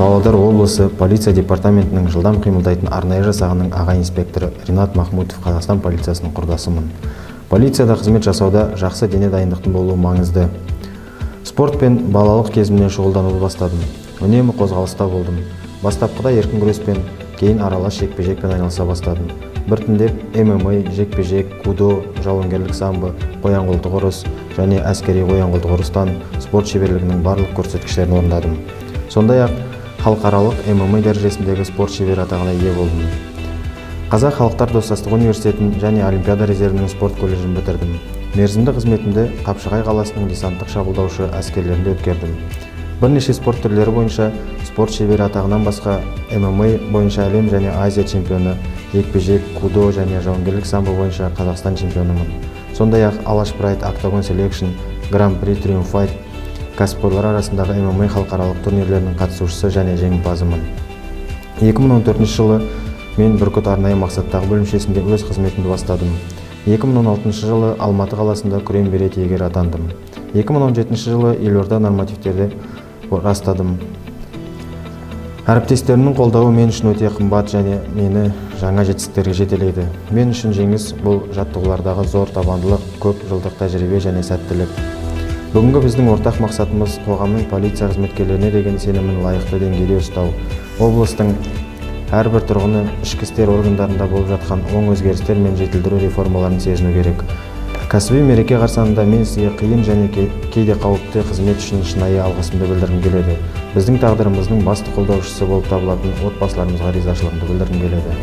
Павлодар облысы полиция департаментінің жылдам қимылдайтын арнайы жасағының аға инспекторы Ринат Махмутов, Қазақстан полициясының құрдасымын. Полицияда қызмет жасауда жақсы дене дайындықтың болуы маңызды. Спортпен балалық кезімнен шұғылдануды бастадым. Үнемі қозғалыста болдым. Бастапқыда еркін күреспен, кейін аралас жекпе-жекпен айналыса бастадым. Біртіндеп ММА, жекпе-жек, кудо, жауынгерлік самбо, қоян-қолтық ұрыс және әскери қоян-қолтық ұрыстан спорт шеберлігінің барлық көрсеткіштерін орындадым. Сондай-ақ халықаралық ММА дәрежесіндегі спорт шебері атағына ие болдым. Қазақ халықтар достастығы университетін және Олимпиада резервінің спорт колледжін бітірдім. Мерзімді қызметімді Қапшағай қаласының десанттық шабуылдаушы әскерлерінде өткердім. Бірнеше спорт түрлері бойынша спорт шебері атағынан басқа, ММА бойынша әлем және Азия чемпионы, жекпе-жек, кудо және жауынгерлік самбо бойынша Қазақстан чемпионымын. Сондай-ақ Алаш Прайд, Октагон Селекшн, Гран-при, Триумф Файт кәсіпқойлар арасындағы ММА халықаралық турнирлерінің қатысушысы және жеңімпазымын. 2014 жылы мен Бүркіт арнайы мақсаттағы бөлімшесінде өз қызметімді бастадым. 2016 жылы Алматы қаласында күрең берет иегері атандым. 2017 жылы елорда нормативтерді растадым. Әріптестерімнің қолдауы мен үшін өте қымбат және мені жаңа жетістіктерге жетелейді. Мен үшін жеңіс – бұл жаттығулардағы зор табандылық, көп жылдық тәжірибе және сәттілік. Бүгінгі біздің ортақ мақсатымыз – қоғамның полиция қызметкерлеріне деген сенімін лайықты деңгейде ұстау. Облыстың әрбір тұрғыны ішкі істер органдарында болып жатқан оң өзгерістер мен жетілдіру реформаларын сезіну керек. Кәсіби мереке қарсаңында мен сізге қиын және кейде қауіпті қызмет үшін шынайы алғысымды білдіргім келеді. Біздің тағдырымыздың басты қолдаушысы болып табылатын отбасыларымызға ризашылығымды білдіргім келеді.